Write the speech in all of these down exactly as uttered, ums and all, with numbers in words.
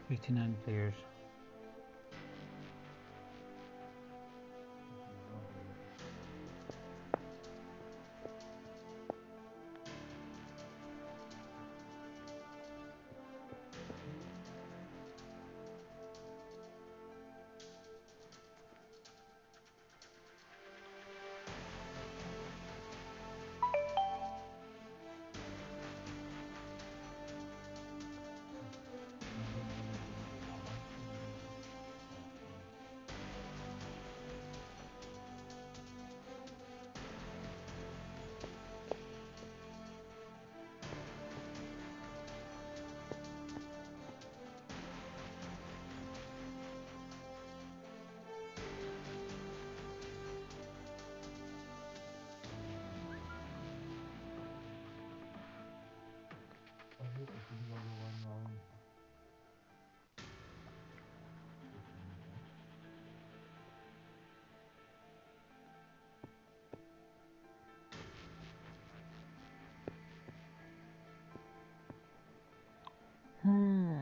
Fifty-nine players. Hmm.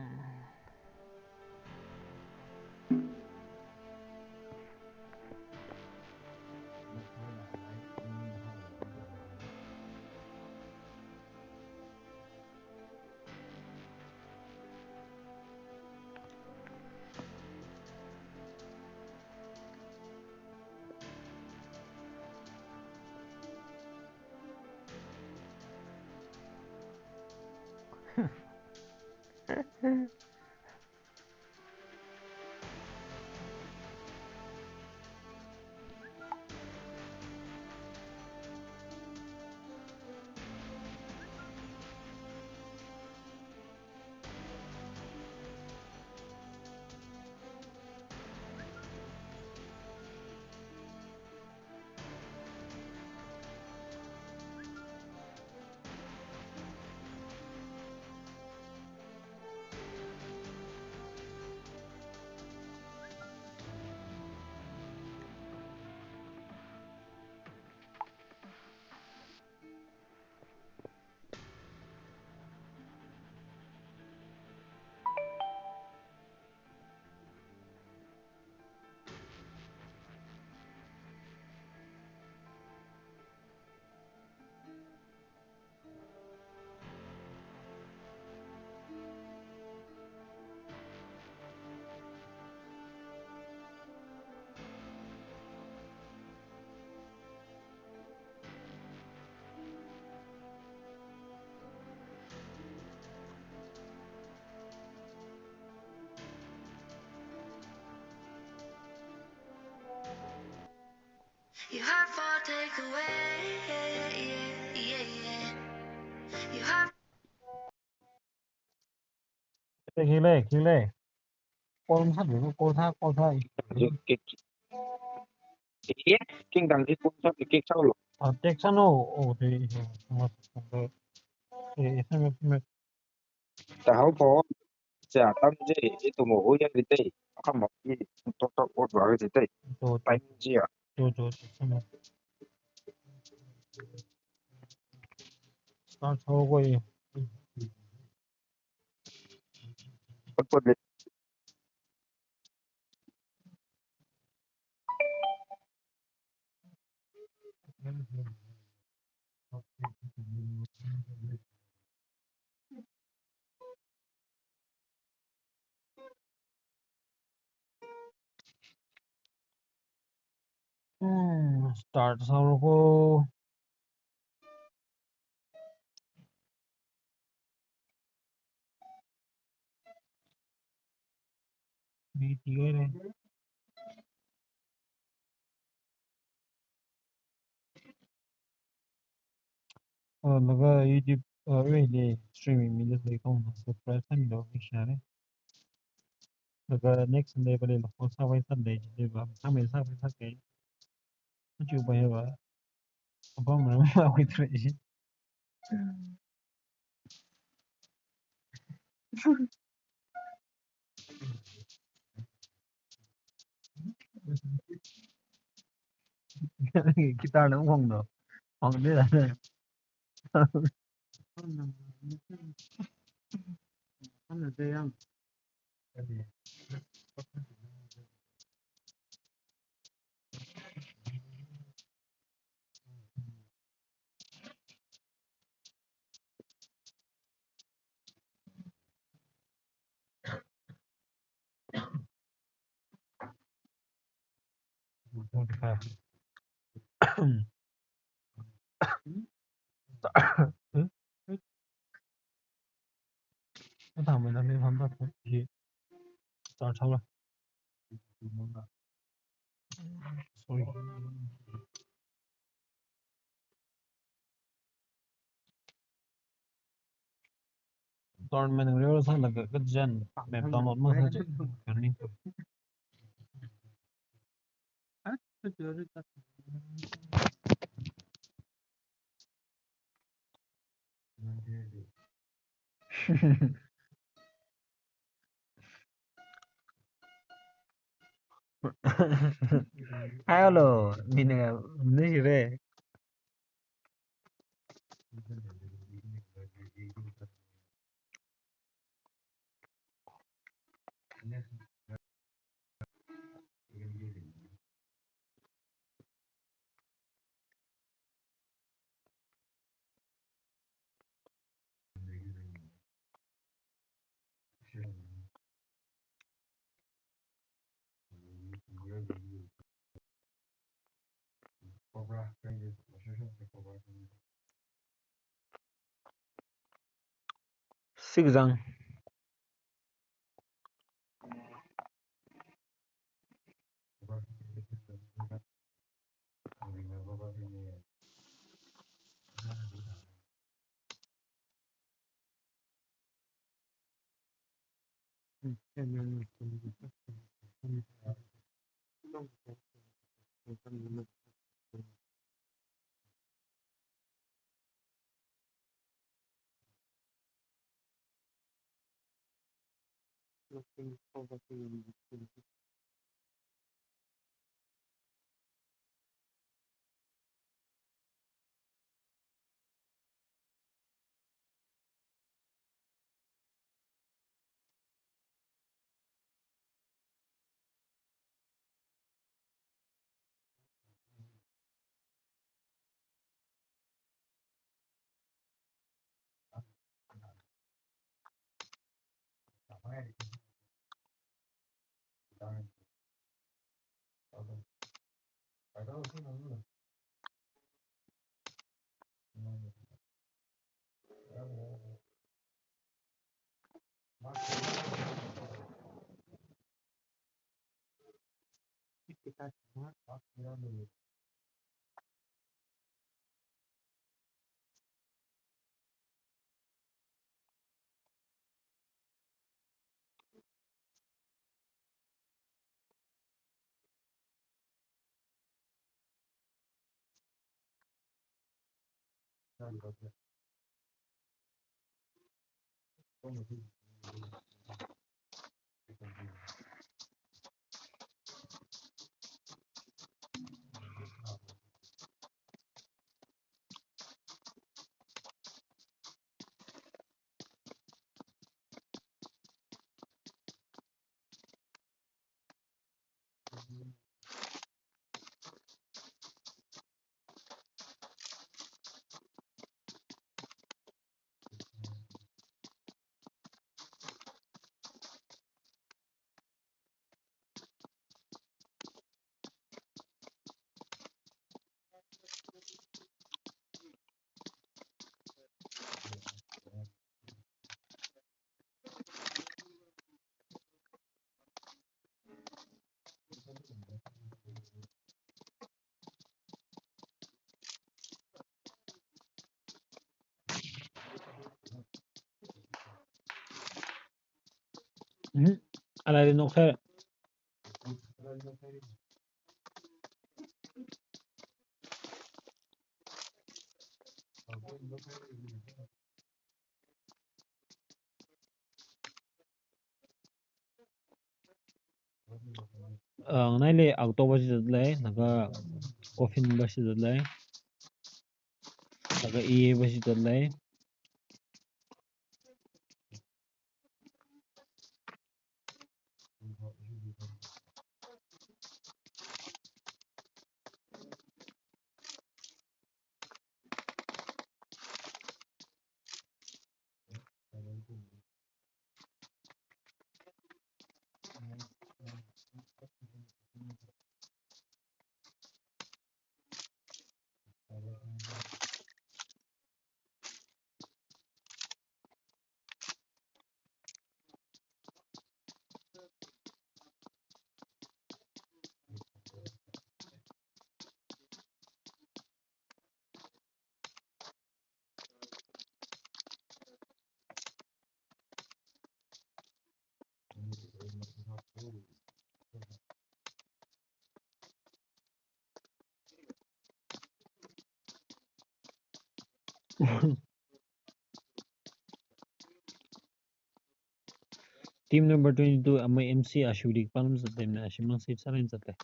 You have for takeaway, yeah, yeah, yeah, yeah, yeah. You have Khile, khile. Call masālu, call sā, call sā. Kik, kik, kik dang di call sā, kik sālu. Ah, text sālu. Oh, de, eh, mas, eh, eh, S M S, S M S. Tahao po. Cha, tam je, ito mo, uya di te. Akam mo, i, tok, tok, ot, wa di te. To, to. Time je, ah. To, to, to, to. Start ho koi. Ot, ot, le. Hmm, start sālu ko. Video ne. Ah, laga YouTube, ah, really streaming mi just like on subscribe sāmilu, share. Laga next Sunday pali la post sāvai Sunday ji ba, sāmei sāvai sāke. Achu ba he ba. Apam ram ma withdraw ji. Guitar na hong no. Hong de la. Hong na de yang. Sorry. Tournament real sālaga kajan map download masāchikmana. Hello, mina, mina shire. Six zang. Hmm, aladi nok sir. Ah, nganaili October chi zatlei, laga coffin va chi zatlei, laga E A va chi zatlei. Team number twenty-two ama M C ashuli pam zatlei na, ashimang save sālei zatlei.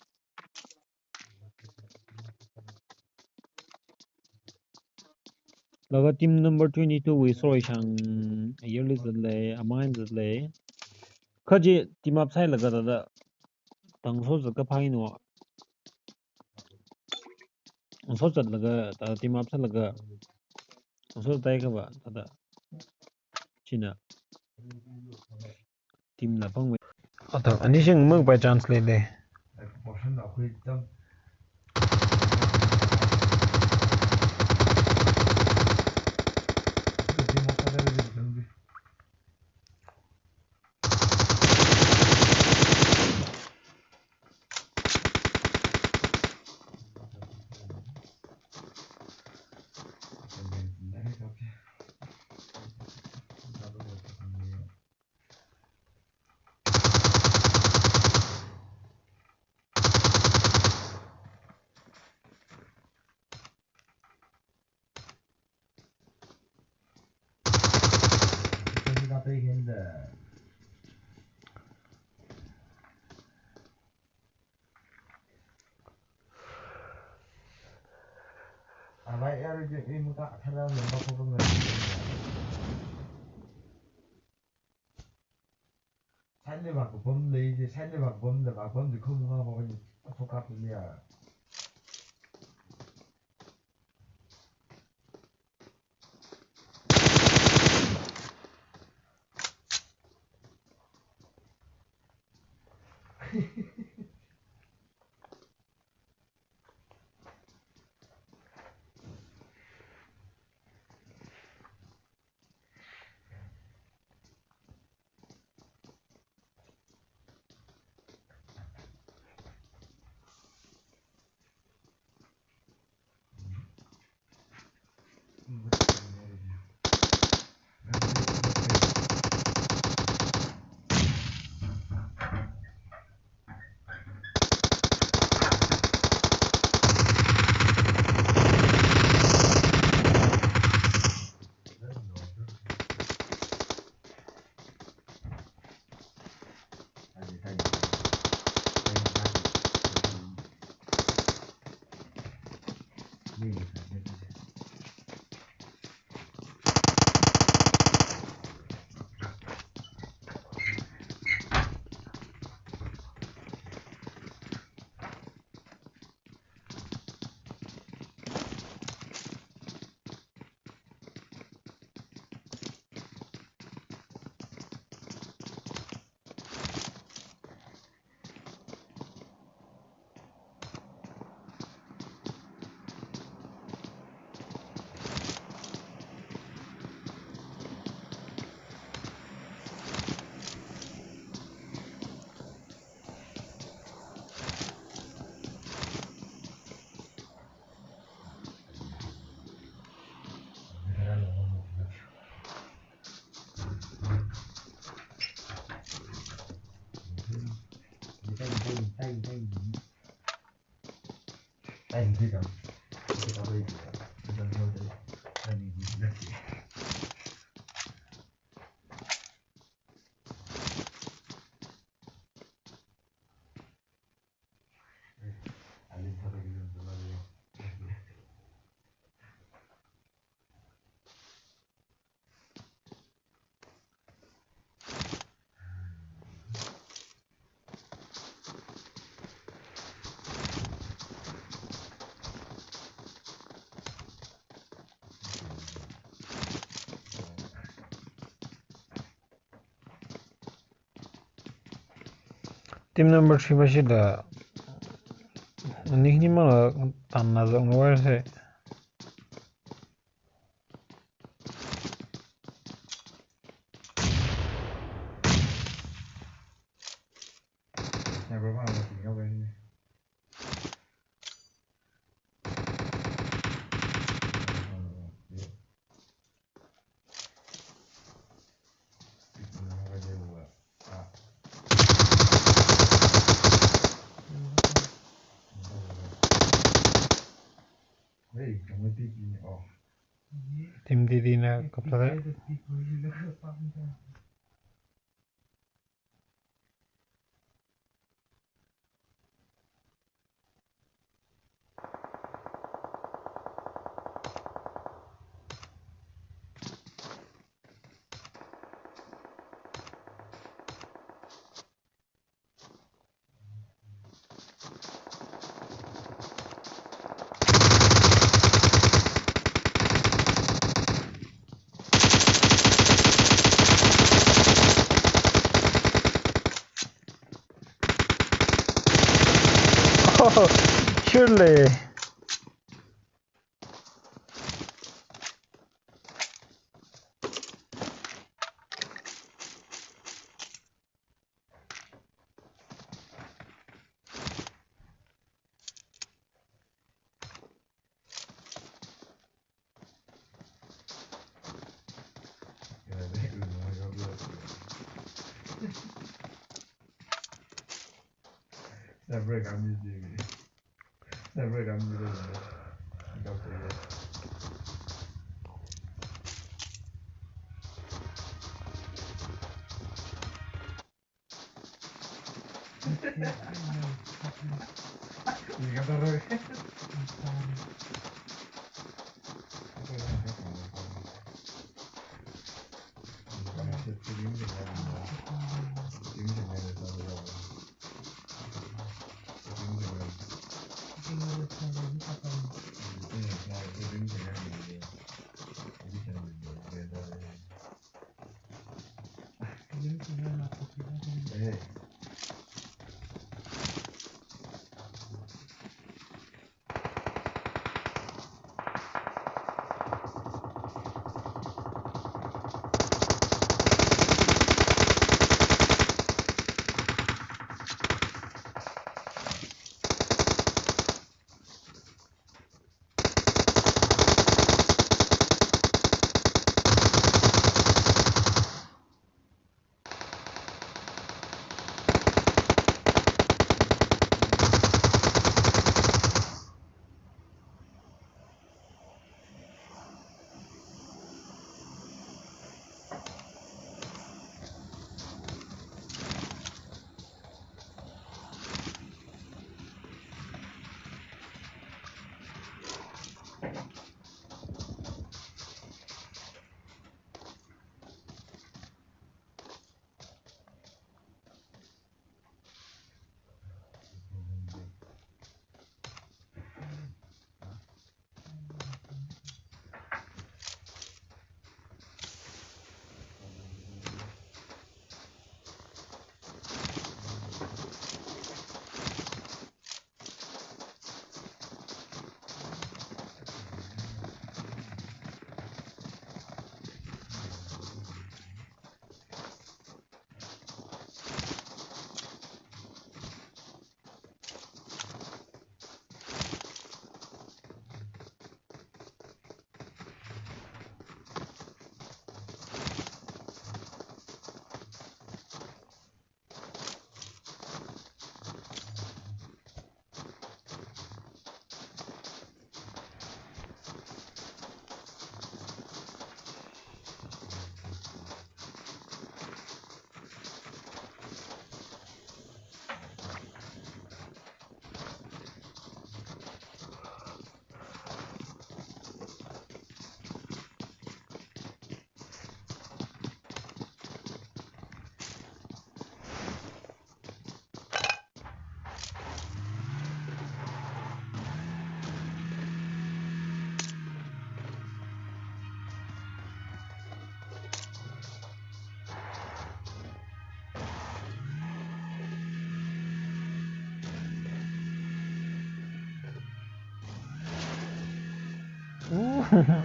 Laga team number twenty-two wui sorry shang yearly zatlei, amount zatlei. Kha chi team up sālaga thāda tangso zat kaphaino. Tangso zatlaga, thāda team up sālaga, tangso tai kaba, thāda china team la pangwui. Ata, ani shing muk by chance leilei. Side li vak bom lei, side li vak bom da vak bom di khum nga ho ni, a thokap ni ya. Team number three ba shida. Ani hi mala tanna zong wai se. Team D D na kapla. Oh, surely.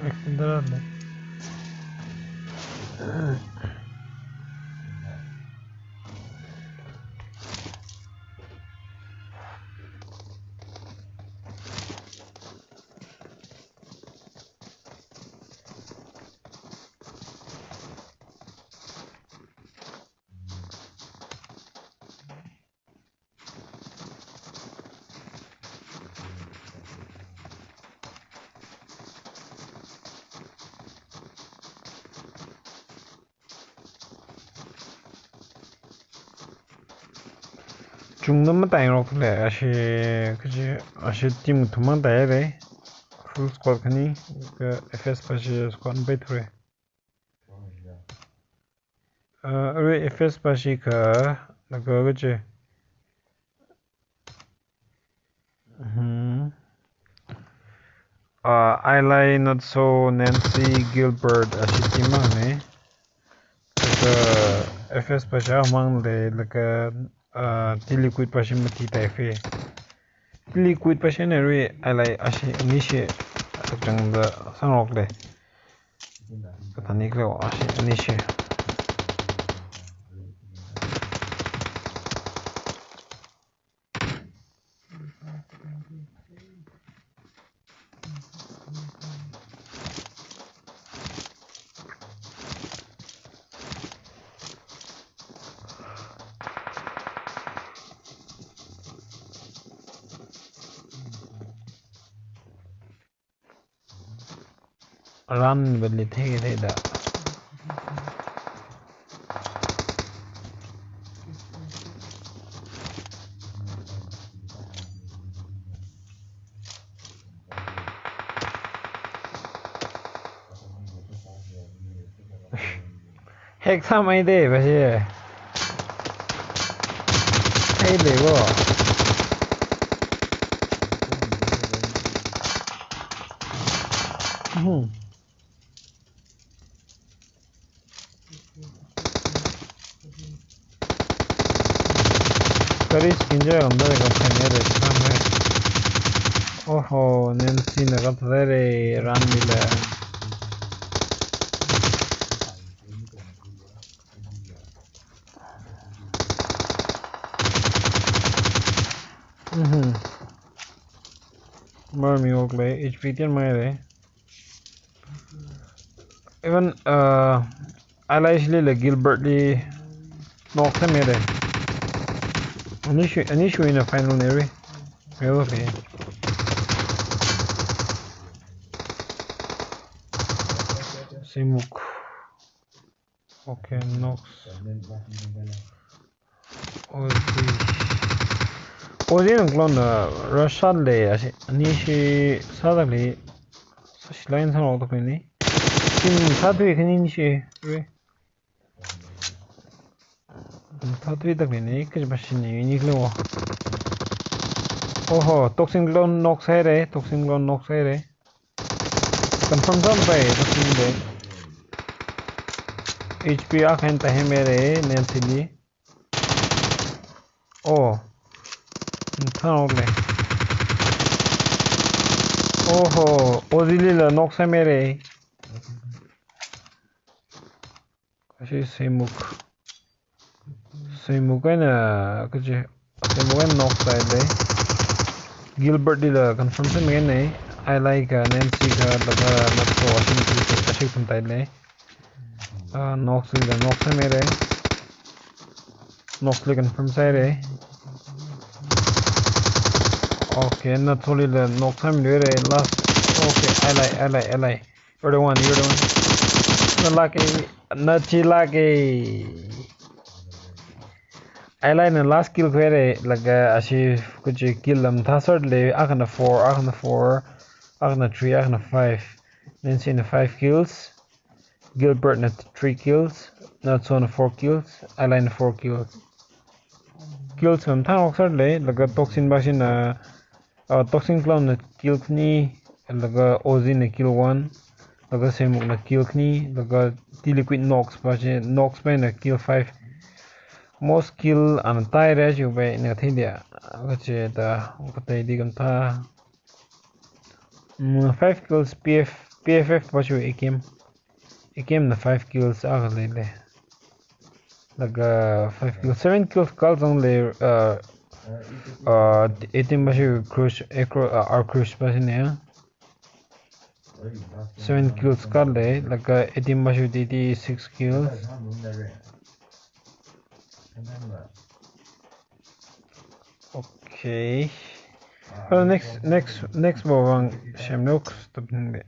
Extender anda. Tungna mataingarokle, ashi, kaji, ashi team thumang taire. Full squad khani, kha F S pashi squad pai thure. Uh, arui F S pashi kha, laga kaji. Hmm. Uh, Ailai, Natso, Nancy, Gilbert, ashi team mangne. Laga F S pashi mangle, laga, uh, T-Liquid pashi mati taife. T-Liquid pashina arui, Ailai, ashi, anishi, atak changda sangrokle. Kathāni klo, ashi, anishi. Run bali thei thei da. Hack sāmei de, pashi. Hack de ko. Hmm. Kari skin je amda kam khane de, kam hai. Oho, Nancy na kathāre, run mila. Mhm. Mar mi ok le, H P ten mai le. Even, uh, Ailai shili le Gilbert li knock sāmire. Ani shui, ani shuina final ne re. Re okay. Seimuk. Okay, Nox. Ozzy. Ozzy nang clone na Rashad le, ashi, anishi sāda le, sāshilai sāngarok tokni. Team sāthui khani nishi, re. Sāthui tokni, kaji pashi ni, ni klo. Oho, Toxic Clone knock sāhaire, Toxic Clone knock sāhaire. Confirm sāpai, confirm de. H P akha eina tāhaimire, Nancy li. Oh. Thang ok le. Oho, Ozzy li la knock sāmire. Kashi Seimuk. Seimuk eina, kaji, Seimuk eina knock sāhaile. Gilbert li la confirm sāmine. Ailai ka, Nancy ka, laga Natso ashi, ashi kum taile. Ah, Nox li la knock sāmire. Nox li confirm sāhaire. Okay, Natso li la knock sāmire. Last. Okay, Ailai, Ailai, Ailai. You're the one, you're the one. Nalāke, nachilāke. Ailai na last kill khuire, laga ashi kaji kill lam thasar le, akhana four, akhana four, akhana three, akhana five. Nancy na five kills, Gilbert na three kills, Natso na four kills, Ailai na four kills. Kills mamthang oksar le, laga Toxic pashi na, uh, Toxic Clone na kill khani, laga Ozzy na kill one, laga Seimuk na kill khani, laga T-Liquid Nox pashi, Nox pai na kill five. Most kill ana tāhaire chiwui pai na thei dia, kachi da, kathei di kam tha. Mm, five kills P F, P F F pashi A K M. A K M na five kills akha leile. Laga five kills, seven kills kal zang le, uh, uh, A T M pashi Crush, Acro, uh, R Crush pashi ne. Seven kills kal le, laga A T M pashi D D six kills. Okay. Well, next, next, next bovang Shamrock stop nde.